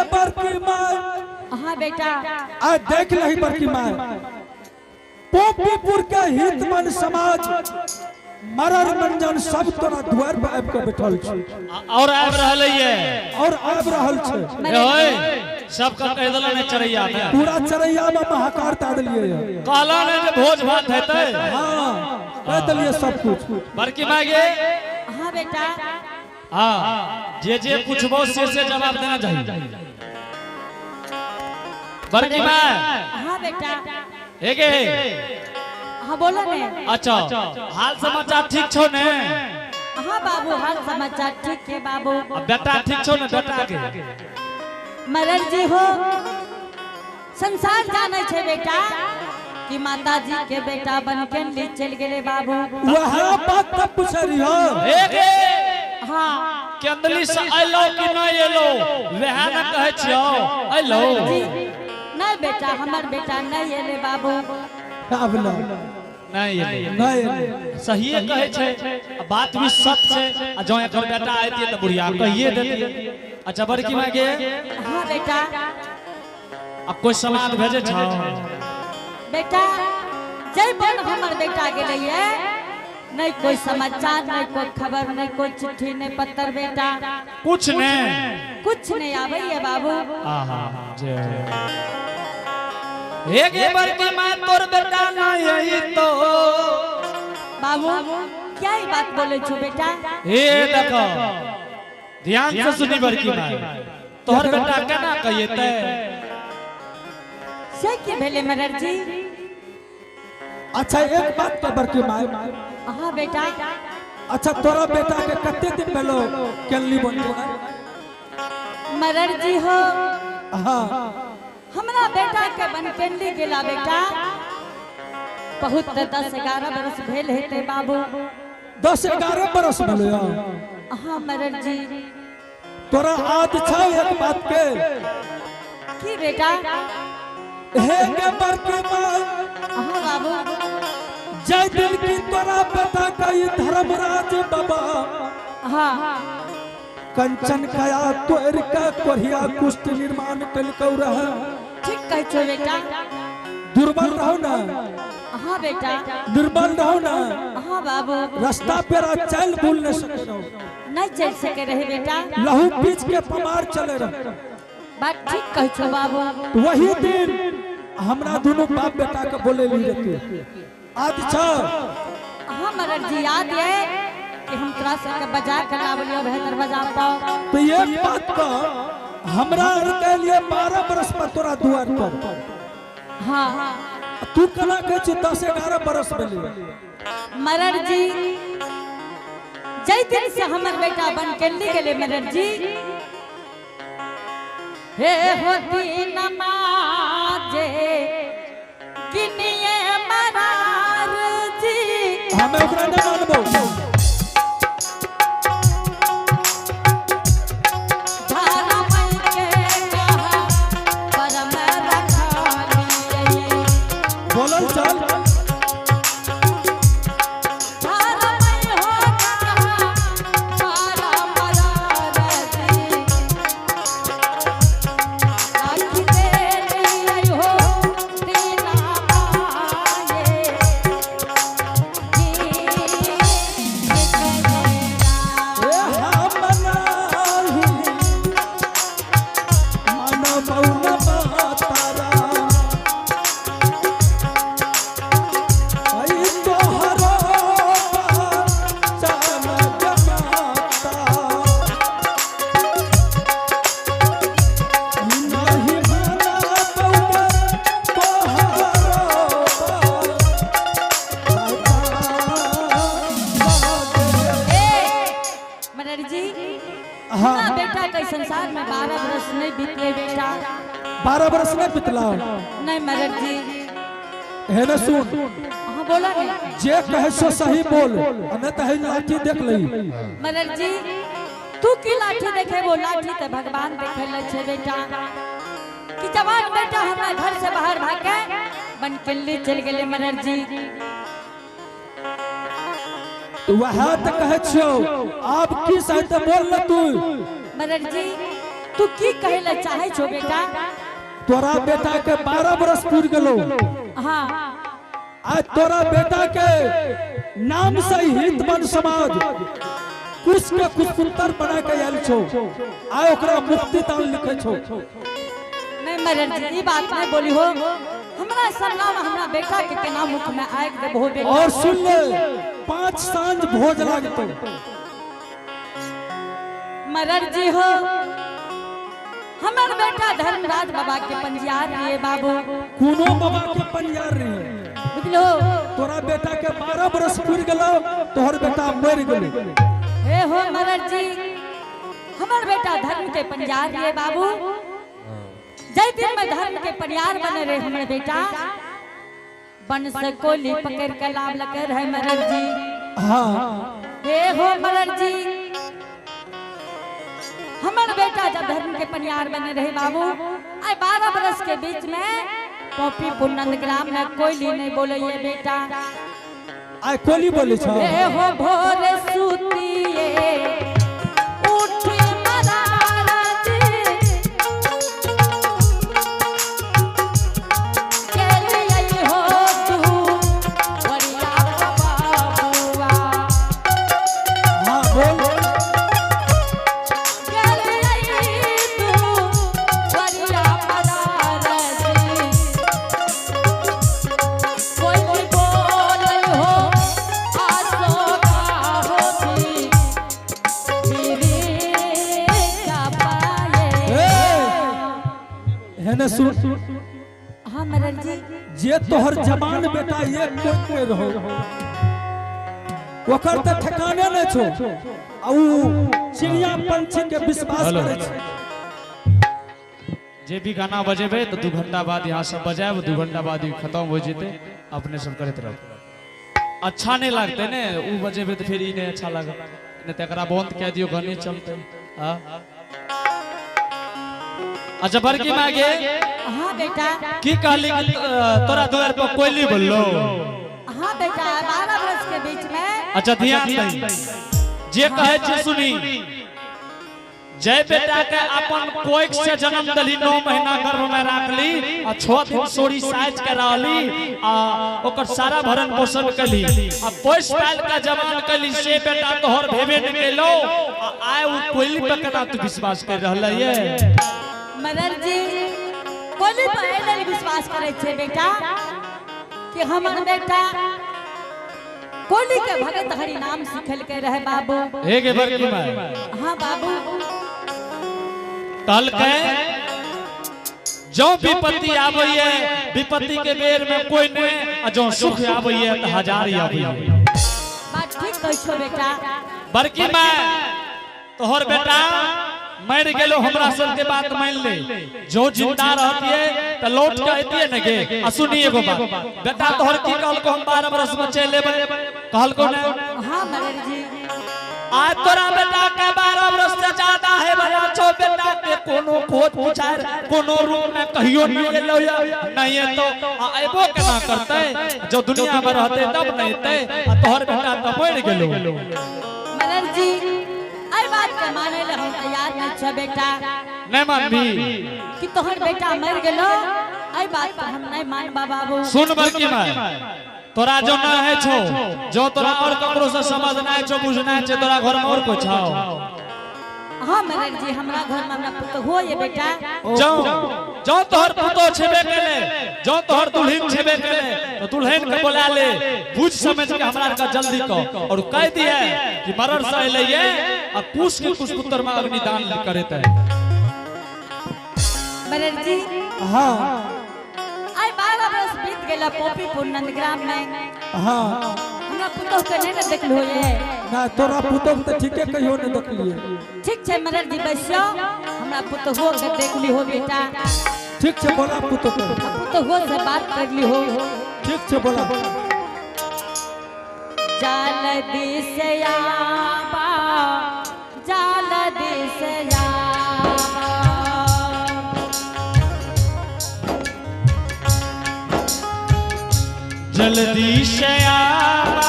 गे बड़की माय। हाँ बेटा। आ देख लही बड़की माय, पोपीपुर के हितमन समाज मरर मंजन सब तोरा द्वार पर आबि के बैठल छै। और आबि रहल ये। और आबि रहल छै। ए होय, सबके कहि देला ने चरैया में। पूरा चरैया में महाकार ता देलिए ये। कहला ने जे भोज भात हेतै। हाँ, कह देलिए सब कुछ। बड़की माय गे। हाँ बेटा। हाँ, जे जे पूछबो से से जवाब देना चाहिए। बड़की माय। हाँ बेटा। हे गे। हाँ बोलो ने। अच्छा, हाल समाचार ठीक छो ने? हाँ बाबू, हाल समाचार ठीक है बाबू। अब बेटा ठीक छो ने? बेटा के मरर जी हो, संसार जाने छे बेटा कि माता जी के बेटा बन के ली चल गेले बाबू। वह बात तब पूछ रही हो। हे गे। हाँ। केंदली से अलो कि नहीं अलो वह न कहे छियो अलो। जी नहीं बेटा, हमर बेटा नहीं एले बाबू। अब लो। नहीं एले। नहीं एले। सही कहे छे, बात भी सच छे। आ जो एकर बेटा आयती त बुढ़िया कहिए देती। अच्छा बड़की माय गे। हाँ बेटा। अब कोई सामान भेजे छो? बेटा जय बन हमर बेटा गेले ये, नहीं कोई समाचार, नहीं कोई खबर, नहीं कोई चिट्ठी, नहीं पत्र बेटा। कुछ नहीं। कुछ नहीं आवे ये बाबू। आहा, जय। एक बड़की माय तोर बेटा नहीं आई तो। बाबू क्या ही बात बोले छो बेटा? हे देखो ध्यान से सुनी बड़की माय, तोहर बेटा केना कहिए ते? से की भेले मरर जी? अच्छा एक बात का बड़की माय। हाँ बेटा। अच्छा तोरा बेटा के कते दिन भेलो केनली बन गेलै? मरर जी हो। हाँ। हमरा बेटा के बन केनली गेला बेटा बहुत 10-11 बरस भेल हेते बाबू। 10-11 बरस भेलै। हाँ मरर जी। तोरा याद छौ एक बात के? की बेटा? हे के बड़की माय। हाँ बाबू। जय दिल की तोरा बेटा का ये धर्मराज बाबा। हाँ। कंचन कया तोर का कोढ़िया कुष्ठ निर्माण कलकौ रहा। ठीक कह छो बेटा। दुर्बल रहो ना। हाँ बेटा। निर्बल रहो ना। हाँ बाबू। रास्ता पेरा चल भूल नहीं सके रहो। नहीं चल सके रहे बेटा। लहू पीच के पमार चले रहो। बात ठीक कह छो बाबू। वही दिन हमरा दोनों बाप बेटा के बोले ली रहते। आज छो। हाँ मरर जी याद है कि हम तोरा सबके बजा के लावलियो बेहतर बजा पाओ। तो एक बात का हमरा के लिए 12 बरस पर तोरा दुआर पर। हाँ। तू कना कहे छी 10-11 बरस भेलै। मरर जी जय दिन से हमर बेटा बन के ली गेले मरर जी। हे होती नमाजे गिनिए मरार जी। हमें ओकरा नहीं मानबो। बोलल चल। हाँ। बेटा के संसार में 12 बरस नहीं बीतले बेटा। 12 बरस नहीं बीतला। नहीं मरर जी। है ना सुन। हाँ बोला नहीं। जे कहे सो सही बोल, नहीं तो है लाठी देख लही। मरर जी तू की लाठी देखे वो लाठी तो भगवान देखे ले छे बेटा। कि जवान बेटा हमरा घर से बाहर भागे बनकिल्ली चल गेले मरर जी। तो वह तो कहे छियो आप की सही तो बोल न तू। मरर जी तू की कहे ले चाहे छो बेटा? तोरा बेटा के 12 बरस पूर गेलो। हाँ। आज तोरा बेटा के नाम से हित बन समाज कुछ के कुछ सुंदर बना के आयल छो, आय ओकरा मुक्ति दान लिखे छो। नहीं मरर जी, ई बात नहीं बोली हो। हमरा सरनाम हमरा बेटा के केना मुख में आयक देबो बेटा? और सुन ले, 5 सांझ भोज लागतो। मरर जी हो, हमर बेटा धर्मराज बाबा के पंजियार रहिए बाबू। कोनो बाबा के पंजियार रहिए। बुझलो? तोरा बेटा के 12 बरस पूर गेलो, तोहर बेटा मर गेलो। हे हो मरर जी, हमर बेटा धर्म के पंजियार रहिए बाबू। जय दिन में धर्म के परियार बने रहे हमर बेटा, बन से कोली पकड़ के लाभ लकर है मरर जी। हाँ। हे हो मरर जी, हमर बेटा जब धर्म के परियार बने रहे बाबू, आय 12 बरस के बीच में कॉपी पुनंद ग्राम में कोयली नहीं बोले ये बेटा। आय कोली बोले छो। हे हो भोर सुतिए उठी मरार जी, चलिए हो तू बढ़िया बाबुआ। हाँ बोल। चलिए तू बढ़िया मरार जी, कोई बोल हो आसो का होती मेरे का पाए। हेने सुन। हाँ मरर जी। जे तोहर जवान बेटा एक कोई कोई रहो, ओकर त ठिकाने नहीं छो, आ ऊ चिड़िया पंछी के विश्वास करे छे। जे भी गाना बजेबे तो 2 घंटा बाद यहाँ सब बजायब, 2 घंटा बाद ई खत्म हो जेते, अपने सब करैत रहब। अच्छा नहीं लगते ने ऊ बजेबे तो फिर ई नहीं अच्छा लागत, नहीं तो एकरा बंद कह दियो, गाने चलते। हाँ अच्छा बड़की मागे। हाँ बेटा। की कहली कि तोरा द्वार पर कोयली बोललो? हाँ बेटा, 12 बरस के बीच में। अच्छा ध्यान दही, जे कहे छी सुनी। जय बेटा के अपन कोख से जन्म दली, 9 महीना गर्भ में राखली आ 6 दिन सोरी साइज के रहली आ ओकर सारा भरण पोषण कली आ पोस पाल के जवान कली, से बेटा तोहर भेबे न केलो आ आय उ कोयली पे केना तू विश्वास कर रहल ये? मरर जी, कोयली पर एहि लेल विश्वास करे छे बेटा कि हमर बेटा कोयली के भगत हरि नाम सिखल के रहे बाबू। हे गे बड़की माय। हाँ बाबू। कहलकै जो विपत्ति आबैये विपत्ति के बेर में कोई नहीं, आ जो सुख आबैये तो हजार ही आबैये। बात ठीक कहै छो बेटा। बड़की माय, तोहर बेटा मर गेलो, हमरा सब के बात मान ले, जो जिंदा रहतिए त लौट के अतिए न गे। आ सुनी एगो बात बेटा, तोहर की कहलको हम 12 बरस में चल लेबै, कहलको ने? हाँ मरर जी। आज तोरा बेटा के 12 बरस से ज्यादा है भला छो, बेटा के कोनो खोज पुछार कोनो रूप में कहियो नहीं एलो या नहीं तो आ अबो केना करते, जो दुनिया में रहते तब नहीं ते, आ तोहर बेटा त मर गेलो। मरर जी, एहि बात के माने ले हम तैयार नहीं छ बेटा। नहीं मानबी कि तोहर बेटा मर गेलो, एहि बात के हम नहीं मानबा बाबू। सुन बड़की माय, तोरा जो ना है छो, जो तोरा और ककरो से समझ ना है छो, बुझना है छो, तोरा घर में और कोई छो? हाँ मरर जी, हमरा घर में हमरा पुतोह हो ये बेटा। जो जो तोहर पुतोह छेबे केले, जो तोहर दुल्हन छेबे केले, तो दुल्हन के बोला ले, बुझ समझ के हमरा के जल्दी कह और कह दिए कि मरर से अइले ये आ कुश के कुश पुत्र में अग्निदान करते है। मरर जी। हाँ। आइ 12 बरस बीत गेल पोपीपुर नंदग्राम में। हाँ। हमरा पुतोह के नहीं ने देखलो ये। ना तोरा पुतोह के ठीके कहियो नहीं देखलिए। ठीक छै मरर जी, बैसियो, हमरा पुतोह के देखली हो बेटा। ठीक छै, बोला पुतोह के। पुतोह से बात करली हो। ठीक छै, बोला। जाल दिस आबा, जाल दिस आबा। जल्दी से आबा,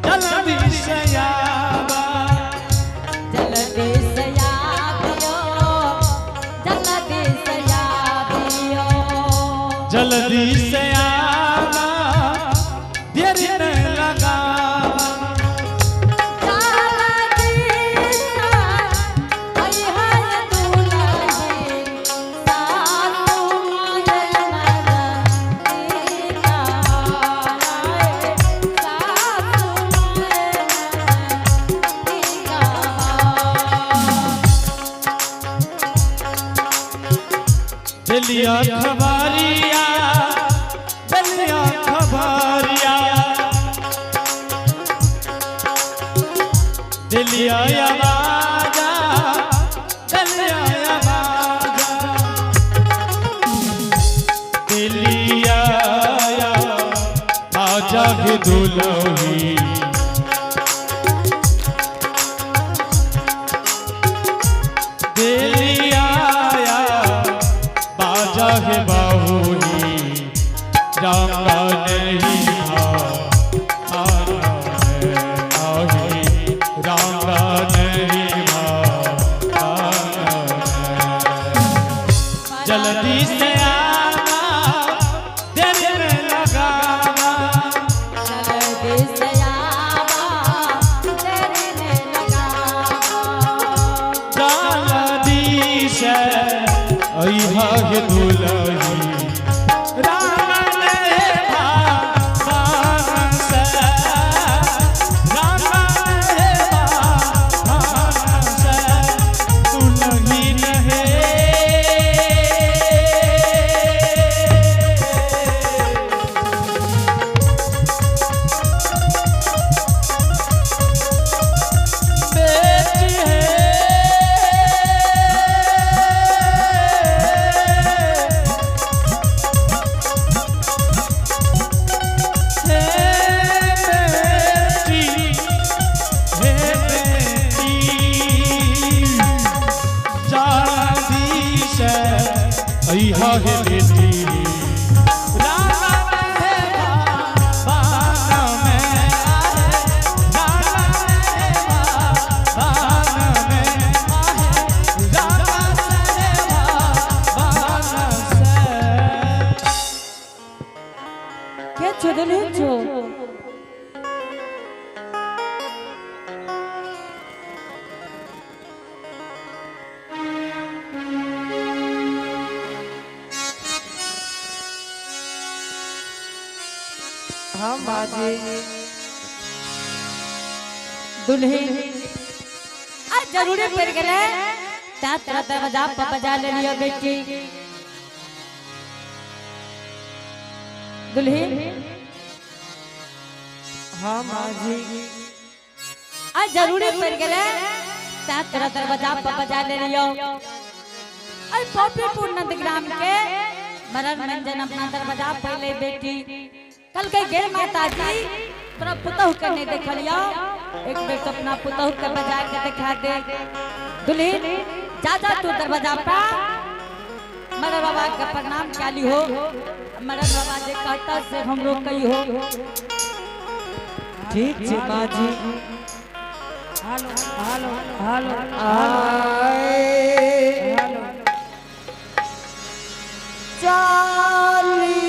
जल्दी से आबा, जल्दी से आबियो। जल्दी से आना, देर न लगाना। दिलिया खबरिया, दिलिया खबरिया, दिलिया आवाजा, दिलिया आवाजा, दिलिया आजा के दुलही। दिलिया बाजा है बाहुली, जाऊंगा नहीं आना है आही, रामगा नहीं आना है। जल्दी से आना, देर न लगाना। जल्दी से अइहा हे दुलही, राम ने भान से, राम ने भान से, दुलही नहे। बेटी है, हे बेटी, हे बेटी, जादी से अइहा हे बेटी, राम है बान में आहे, राम है बान में आहे, राम है बान से। के छो दुल्हन छो? हाँ माजी। दुल्हन आ जरूरी पड़ गेले ता तोरा दरवाजा पर बजा ले लियो बेटी। दुल्हन हाँ माजी। आ जरूरी पड़ गेले ता तोरा दरवाजा पर बजा ले लियो। अरे पॉपीपुर नंदग्राम के मरण मंजन अपना दरवाजा पहले बेटी कल के गे माता जी तोरा पुतहु के नहीं देखलियो, एक बेर तो अपना पुतहु के बजा के दिखा दे। दुल्हन जा जा तू दरवाजा पर मरण बाबा के प्रणाम चाली हो, मरण बाबा जे कहता से हमरो कही हो। ठीक छे माजी। हेलो हेलो हेलो आए हेलो। चालिए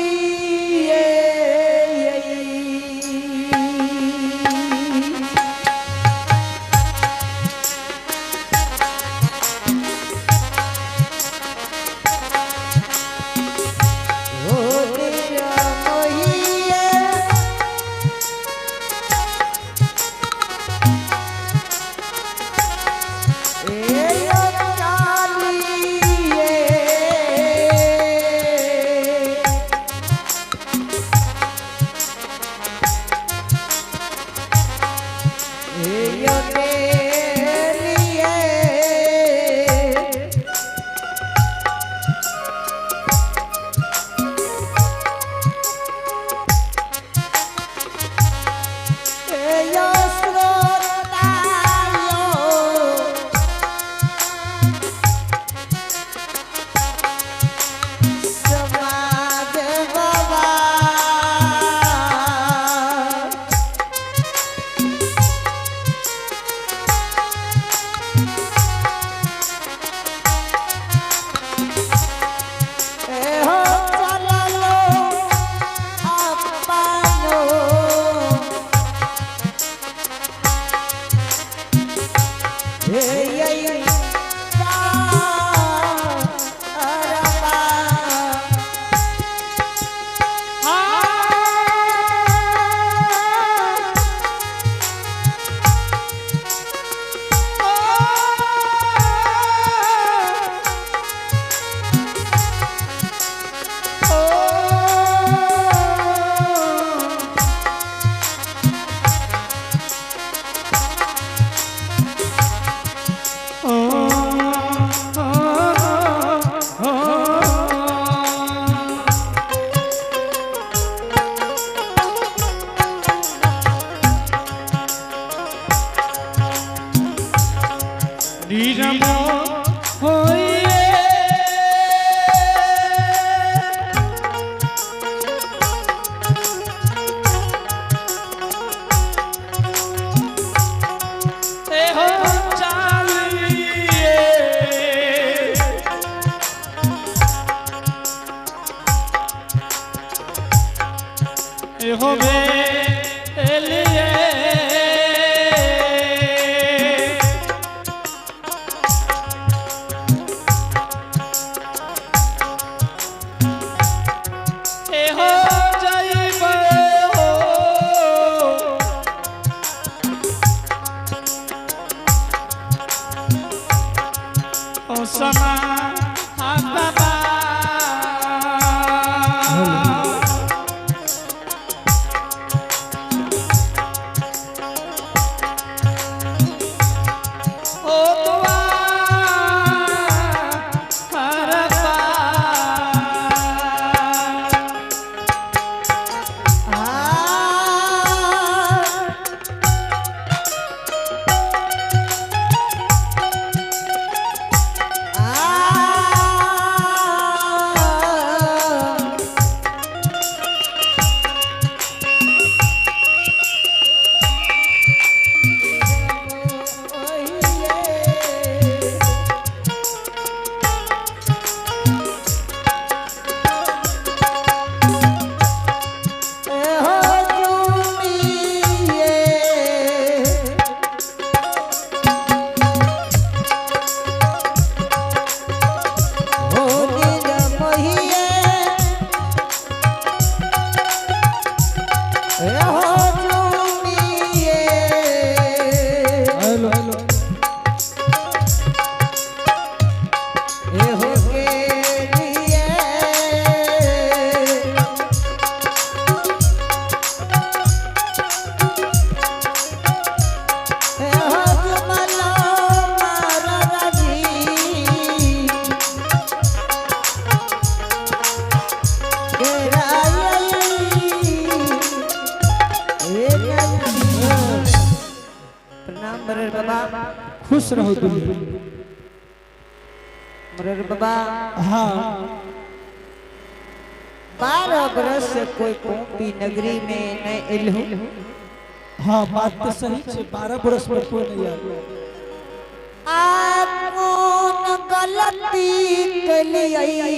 हो तेरा मोहिया ए एहो भेलिए। एहो जइबै हो। ओ समा बाबा। ओ दुआ हरपा। हेलो हेलो प्रणाम मरर बाबा। खुश रहो दुल्हन। मरर बाबा। हाँ। 12 बरस से कोई कोपी नगरी में न एलहु। हाँ, बात तो सही छे, 12 बरस में कोई नहीं आया। आप कौन गलती कलियई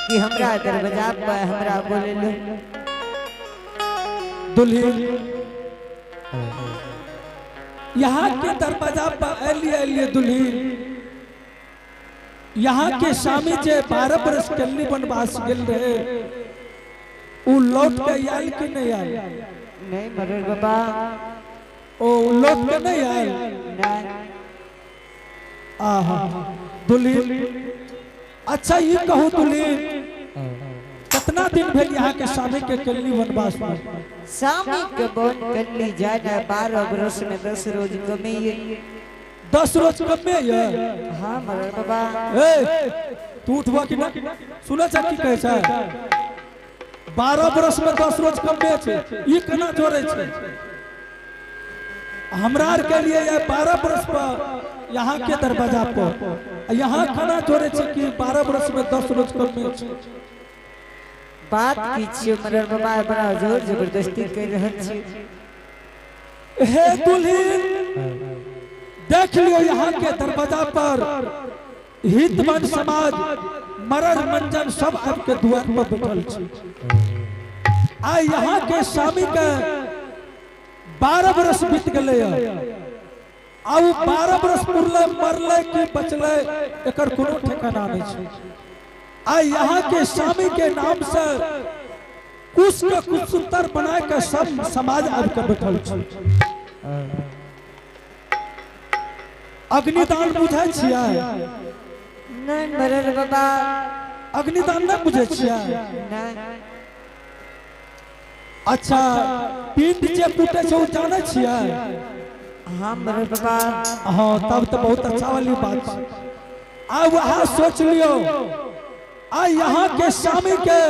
कि हमरा दरवाजा पर हमरा बोलेलु? दुल्हन, यहाँ के दरवाजा पर अलिए अलिए दुल्हन, यहाँ के स्वामी जे 12 बरस कल्ली वनवास गेल रहे, उ लौट के आयल कि नहीं आयल? नहीं मरर बाबा। ओ लौट के नहीं आयल? नहीं। आहा दुल्हन, अच्छा ये कहू दुल्हन, कितना दिन भेल यहाँ के स्वामी के कल्ली वनवास में? स्वामी के बोन कल्ली जाना 12 बरस में 10 रोज कमी है। 10 रोज कमे ये? हाँ मरर बाबा। ए तू उठवा कि ना सुना छ की कहै छै? 12 बरस में 10 रोज कमे छै, ई केना जोड़े छै? हमरा आर के लिए ये 12 बरस पर यहाँ के दरवाजा पर यहाँ खाना जोड़े छै कि 12 बरस में 10 रोज कमे छै? बात की छियो मरर बाबा, बड़ा जोर जबरदस्ती कर रहल छी। हे दुल्हन, देख लियो यहाँ के दरवाजा पर हितवन समाज मरर मंजन सब आपके द्वार पर बैठल छी। आ यहाँ के स्वामी के 12 बरस बीत गए, आ उ 12 बरस पुरले मरले कि बचले एकर कोनो ठिकाना नहीं छै। आ यहाँ के स्वामी के नाम से कुछ के कुछ सुतर बना के सब समाज आबि के बैठल छै। अग्निदान बुझै छियै? नहीं मरर बाबा। अग्निदान नहीं बुझै छियै? नहीं। अच्छा, पिंड जे टूटे छै ओ जानै छियै? हाँ मरर बाबा। हाँ, तब तो बहुत अच्छा वाली बात छै। आ वहाँ सोच लियो, आ यहाँ के स्वामी के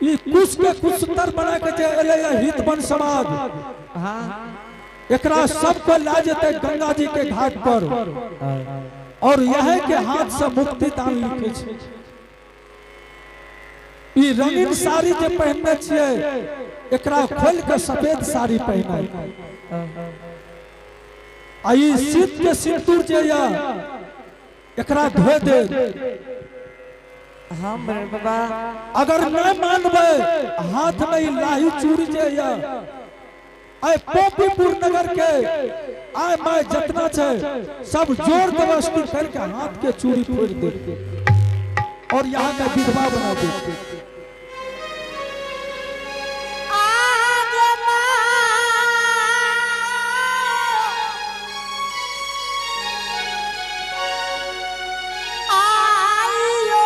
ई कुछ के कुछ सुंदर बना के जे एलै हितवन समाज, हाँ एकरा सबको ला जेतै गंगा जी के घाट पर और यह के हाथ से मुक्ति दान लिखे छै। ई रंगीन साड़ी जे पहिनने छियै एकरा खोल के सफेद साड़ी पहिनाइ, आ ई शीत के सिंदूर जे या एकरा धो दे। हाँ मरर बाबा। अगर न मानबे हाथ में ई लाही चूड़ी जे या आय पोपीपुर नगर के आय my जतना छे सब जोर जबरदस्ती करके हाथ के चूड़ी फोड़ दे और यहाँ का विधवा बना दे। आगे माँ आइयो।